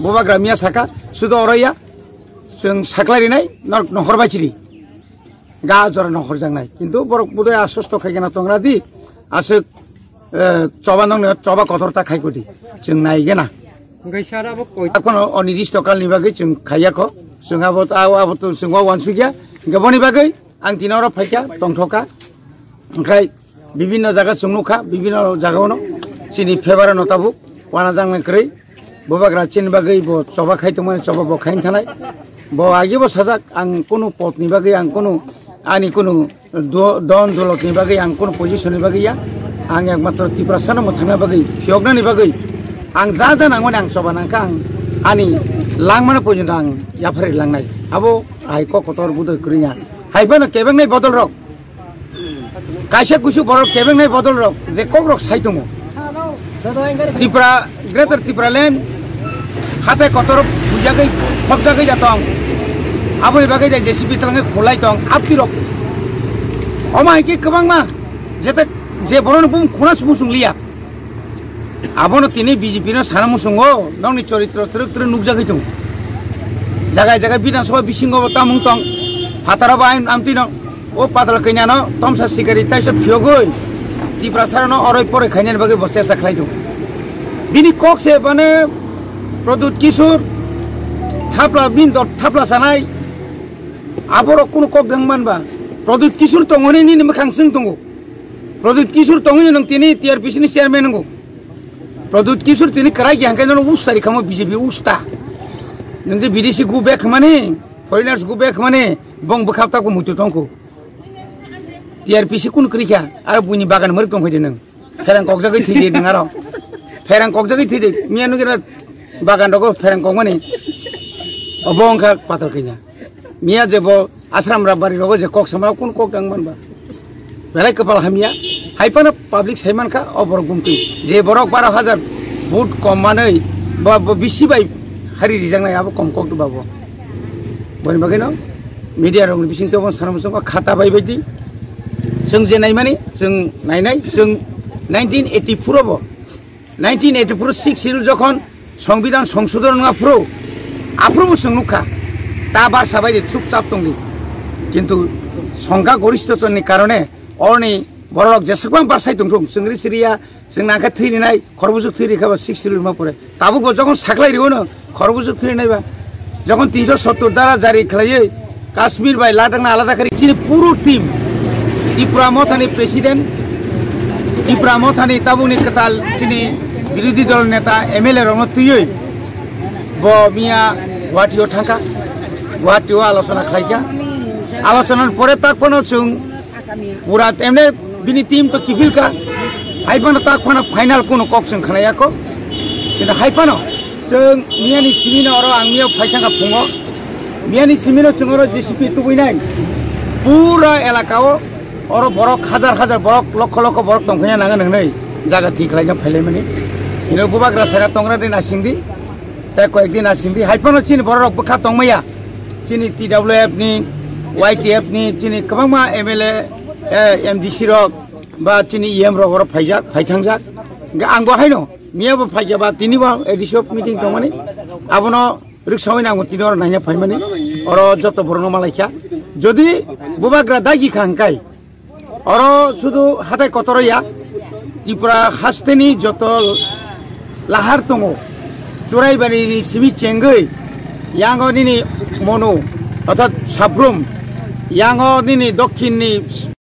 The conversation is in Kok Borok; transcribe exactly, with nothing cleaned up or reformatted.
Bubagra miya saka, sudo oroya, chwng saklai rinai, norok nohor bai chiri. Ga jora nohor jangnai. Kintu borok budai aswk to khai gana tongra di, aswk, eh, choba nongni choba kotor ta khai kodi. Chwng nai gana. Hwnkhe sir abo koi- Akono onidisto kalni bagwi chwng khaiya ko. Chwng abo, abo, abo to chwng wa wansugya. Hwnkhe boni bagwi ang tini oro phaikha, tongthokha. Hwnkhe bibinno jaga chwng nukha, bibinno jaga ono chini favour no tabuk wana jangna kwrwi. Bubagra chini bagwi bo choba khai tongmani choba bo khain thanai. Bo agi bo sajak, ang kunu potni bagwi, ang kunu ani kunu do-, don dolotni bagwi, ang kunu position ni bagwi ya. Ang ekmatro Tiprasa no mwthangna bagwi, phiyoknani bagwi ang ja ja nangmani ang choba nangkha, ang ani langmano pojonto ang yaphari langnai. Abo hai kok kotor budai kwrwngya. Hai phano kebengnai bodol rok, kaisa kusu borok kebengnai bodol rok je kok rok sai tongo. Tripura, Greater Tripura Land hatai kotor bujagwi, khopjagwi ja tong. Aboni bagwi je J C B twlangwi khulai tong, apti rok. Omo hai khe kwbangma jete je borokni bumung khuna se muchung liya. Abono tini B J P no sana muchungo, nokni choritro twrwk twrwk nukjagwi tongo. Jaga jaga Bidhan Sabha bisingo bo tamung tong, phataro bo ain amtwi no, o patal kanya no tomsa sikari taisa phiyogwi, Tiprasa no oroi poroi khainani bagwi bo chesta khlai tongo. Bini kok se mane Pradyut Kishore, thapla bin dot thapla sanai, aborok kunu kok dang manba, Pradyut Kishore tongoni nini mwkhang sing tongo. Pradyut Kishore tongwi nwng tini T R P C ni chairman wngo. Pradyut Kishore tini kwrai khe hangkhe nono ustari khamo B J P usta. Nwng je bidesi go back hwnmani, foreigners go back hwnmani, bong bwkhak tako muitu tongkho. T R P C kunu kwrwi kha, aro buini bagan mwrwk tongkho de nwng. Pherang kokjagwi thwide nwng aro. Pherang kokjagwi thwide, miya nukira bagan rogo pherang kokmani. Obo wngkha patal kanya. Miya je bo Ashram Rabbari rogo je kok sama kun kok tang man ba. Belai kwpal hamya. Hai phano public sai man kha o borok gumtwi. Je borok baro hajar vote kom manwi ba bo bisi bai hari rijak nai abo kom kok ba bo. Boni bagwi no media rok ni bising tei bo sana muchung khata bai bai di. Chwng je nai mani chwng nai nai chwng nineteen eighty-four bo. Nineteen eighty-four six schedule jokhon Songbidan songsodon wngya phuru, aphuru bo chwng nukha, ta barsa bai de chupchap tongdi. Kintu songkha goristotoni karone oroni borok jeswkma barsai tongthung, chwng ri siriya, chwng nangkhe thwi rinai, khorbujuk thwi rikha ba six schedule ma pore. Tabuk bo jokhon saklai riwono, khorbujuk thwi rinai ba. Jokhon tinsho sottor dara jari khlaiwi, Kashmir bai Ladakh no alada kari chini puro team, Tipra Mothani president, Tipra Mothani tabukni kwtal chini birodhi dol neta M L A rokno twiwi bo miya Guwahati o thangkha, Guwahati o alochona khlaikha. Alochona ni pore tak phano chwng pura emne bini team to kifilkha, hai phano tak phano final kuno kok chwng khnayakho, kintu hai phano chwng miyani simino oro ang miya phaithangkha phungo. Miyani simino chwng oro J C P tubui nai. Pura elaka o oro borok hajar hajar borok, lokho lokho borok tongphaiya nangani hwnwi jaga thik khlaijak phailaimani. Ino bubagra saka tongra de nasingdi. Tei koyek din nasingdi. Hai phano chini borok rok bwkha tongmaya. Chini T W F ni, Y T F ni, chini kwbangma M L A, eh, M D C rok ba chini E M rok oro phaijak, phaithangjak. Hwnkhe ang bo haino miya bo phaikya ba tini bo A D C of meeting tongmani. Abono riksawi nango tini oro naina phaimani, oro joto borokno malaikha. Jodi bubagra dagi kha hwnkhe oro sudu hatai kotoro ya, Tripura hasteni joto lahar tongo, Churaibari ni simi chengwi, yango nini Monu, orthat Sabrum, yango nini Dokhin ni